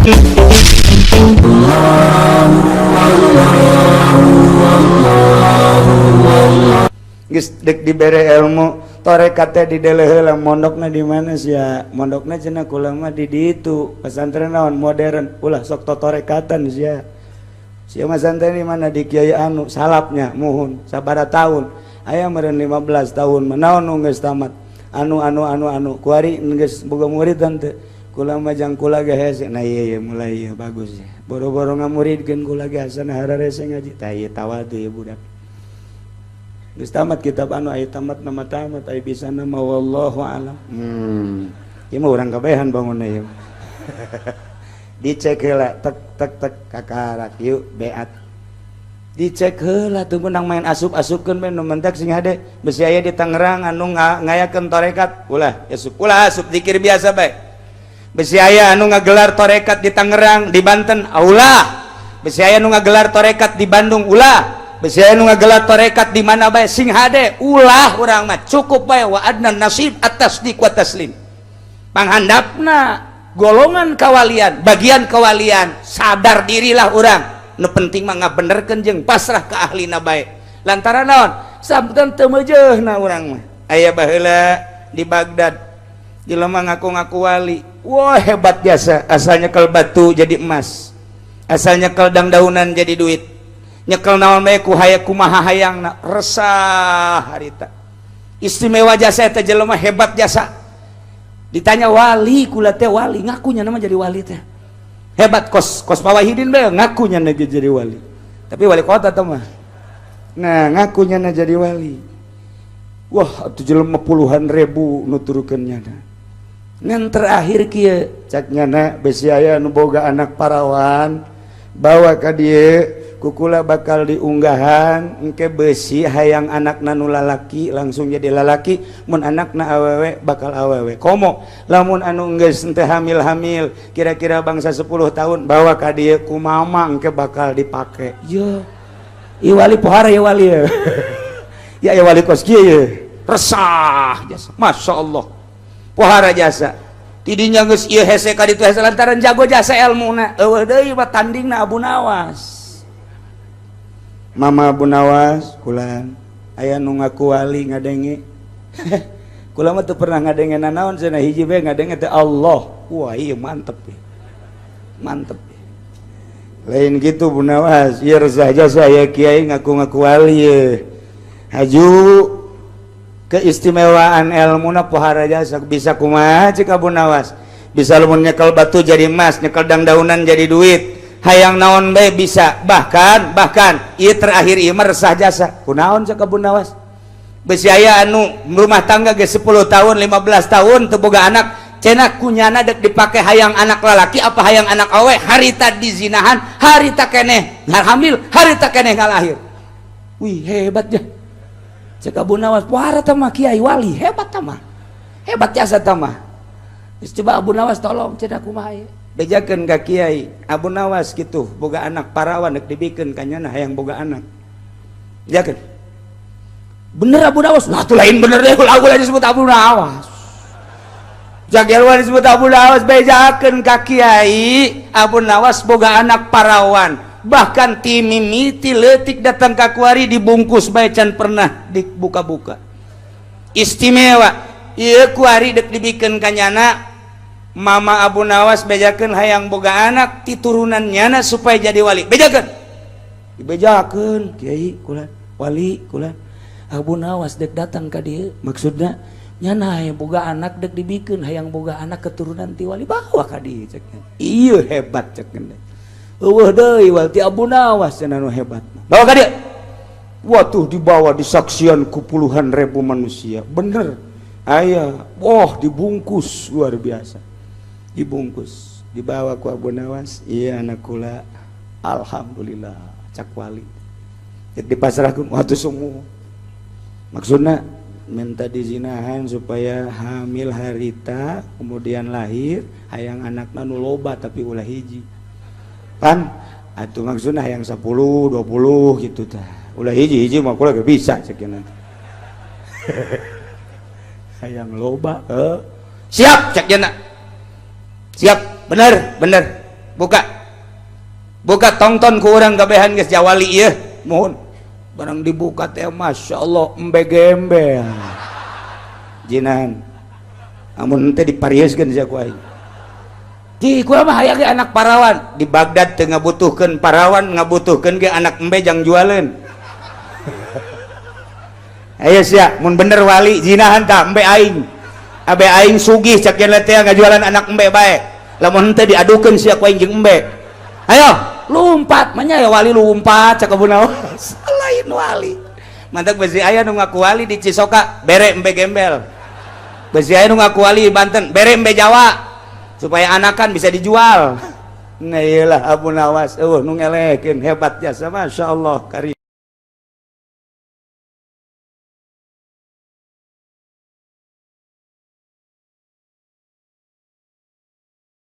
Geus dek dibere ilmu torekat teh dideleh heula, mondokna di mana sia? Mondokna cenah kula mah di ditu, pesantren naon modern, ulah sok totorekatan sia. Sia mah santren di mana? Di kiai anu salapnya muhun. Sabara tahun? Aya meureun 15 tahun. Menaon nu geus tamat? Anu anu anu anu kuari geus boga murid teu? Kula mah jang kula ge hese. Nah, ieu ieu mulai ieu bagus ya. Boro-boro ngamuridkeun, kula ge asana hararese ngaji. Tah, ieu tawadu ieu budak. Geus tamat kitab anu, aya tamat nama tamat, aya bisa nama wallahu alam. Ieu mah urang kabehan bangunna ieu. Dicek heula, tek tek tek, kakarak yuk beat. Dicek heula, teu meunang main asup-asupkeun bae. Nu mentak sing hade, besi aya di Tangerang anu ngayakeun tarekat, ulah asup, ulah asup, zikir biasa bae. Besi aya anu ngagelar tarekat di Tangerang, di Banten, ulah. Besi aya anu ngagelar tarekat di Bandung, ulah. Besi aya nu ngagelar tarekat di mana bae, sing hade, ulah. Urang mah cukup bae wa adnan nasib atas tasdik wa taslim. Panghandapna golongan kawalian, bagian kawalian, sadar dirilah urang. Nu penting mah ngabenerkeun jeung pasrah ke ahlina bae. Lantaran naon? Sampetan teu meujeuhna urang mah. Aya baheula di Baghdad jelema ngaku-ngaku wali. Wah, hebat jasa, asalnya nyekel batu jadi emas, asalnya nyekel dang-daunan jadi duit, nyekel naon bae ku haya kumaha hayangna. Resah harita, istimewa jasa eta jelema, hebat jasa. Ditanya, "Wali kula teh, wali," ngakunya nama jadi wali teh hebat, kos kos Pak Wahidin bae ngakunya na jadi wali, tapi wali kota tuh mah. Nah, ngakunya na jadi wali. Wah, atuh jelema puluhan ribu nuturkeun nyana. Ngan terakhir kieu cak nyana, "Besi aya nu boga anak parawan, bawa ka dieu kukula bakal diunggahan. Engke besi hayang anak nu lalaki langsung jadi lalaki, mun anakna awewe bakal awewe. Komo lamun anu geus henteu hamil-hamil kira-kira bangsa 10 tahun, bawa ka dieu ku mama engke bakal dipake." Ye, ieu wali pohara, ieu wali ya ya, ieu wali kos kieu ye. Resah jasa, Masya Allah, pohara jasa. Tidinya geus ieu hese ka ditu hese lantaran jago jasa ilmuna. Eueuh deui mah tandingna Abu Nawas. Mama Abu Nawas, "Kulan aya nu ngaku wali ngadenge." "Kula mah teu pernah ngadenge nanaon," cenah, "hiji bae ngadenge teh Allah." Wah, ieu mantep ya. Mantep ya. Lain gitu, Bu Nawas, ieu resah jasa ya kiai ngaku-ngaku wali ye. Haju keistimewaan ilmuna pohara jasa. Bisa kumaha cek Abu Nawas? Bisa lamun nyekel batu jadi emas, nyekel dang-daunan jadi duit, hayang naon bae bisa. Bahkan bahkan ieu terakhir ieu mah resah jasa. Kunaon cek Abu Nawas? Besi aya anu rumah tangga ge 10 tahun, 15 tahun teu boga anak, cenah kunyana dek dipake hayang anak lalaki apa hayang anak awe. Harita dizinahan, harita keneh hamil, harita keneh ngalahir. Wih, hebat ya cek Abu Nawas. Pohara tah mah kiai wali hebat tah mah, hebat jasa tah mah. Coba Abu Nawas tolong cenah, kumaha ieu? Bejakeun ka kiai Abu Nawas gitu, boga anak parawan dek dibikeun ka nyana, hayang boga anak. Bejakeun. Bener Abu Nawas? Wah, tuh lain bener deh, lagu aja disebut Abu Nawas. Jagelwan disebut Abu Nawas, bejakeun ka kiai Abu Nawas boga anak parawan. Bahkan ti mimiti leutik datang ka kuari dibungkus bae, can pernah dibuka-buka. Istimewa. Ieu kuari dek dibikeun ka nyana. Mama Abu Nawas bejakeun hayang boga anak ti turunan nyana supaya jadi wali. Bejakeun. Dibejakeun, "Kiai kula wali kula." Abu Nawas dek datang ka dieu, maksudna nyana hayang boga anak dek dibikeun, hayang boga anak keturunan ti wali, bawa ka dieu cek. Ieu hebat cek. Eueuh deui wal ti Abu Nawas cenah nu hebat. Bawa ka dieu. Wah, dibawa, disaksian ku puluhan ribu manusia. Bener. Aya, wah, dibungkus luar biasa. Dibungkus, dibawa ku Abu Nawas, "Iya anak kula." "Alhamdulillah," cak wali. Dipasrahkeun waktu semua. Maksudnya minta dizinahan supaya hamil harita kemudian lahir, hayang anak nu loba tapi ulah hiji. Pan atuh maksudnya hayang 10, 20 gitu tah. Ulah hiji, hiji mah kula bisa cek nanti. Hayang loba, eh. "Siap," cek jana. "Siap, bener, bener." Buka, buka, tongton ku urang kabehan geus jawali ieu. Mohon barang dibuka teh, Masya Allah, embe gembel jinan. Amun teh diparioskeun sia ku aing. Di kurang mah hayang ge anak parawan. Di Baghdad teu ngabutuhkeun parawan, ngabutuhkeun ge anak embe jang jualeun. Ayo sia, mun bener wali, jinahan tah embe aing. Abe aing sugih cak yen teh ngajualan anak embe bae. Lamun henteu diadukeun sia ku aing jeung embe. Ayo, lompat, manya ya wali lompat cak Abu Nawas. Lain wali. Mantak besi aya nu ngaku wali di Cisoka, bere embe gembel. Besi aya nu ngaku wali di Banten, bere embe Jawa supaya anakan bisa dijual. Nah, iyalah Abu Nawas, nu ngelekeun hebat jasa, Masya Allah, karim.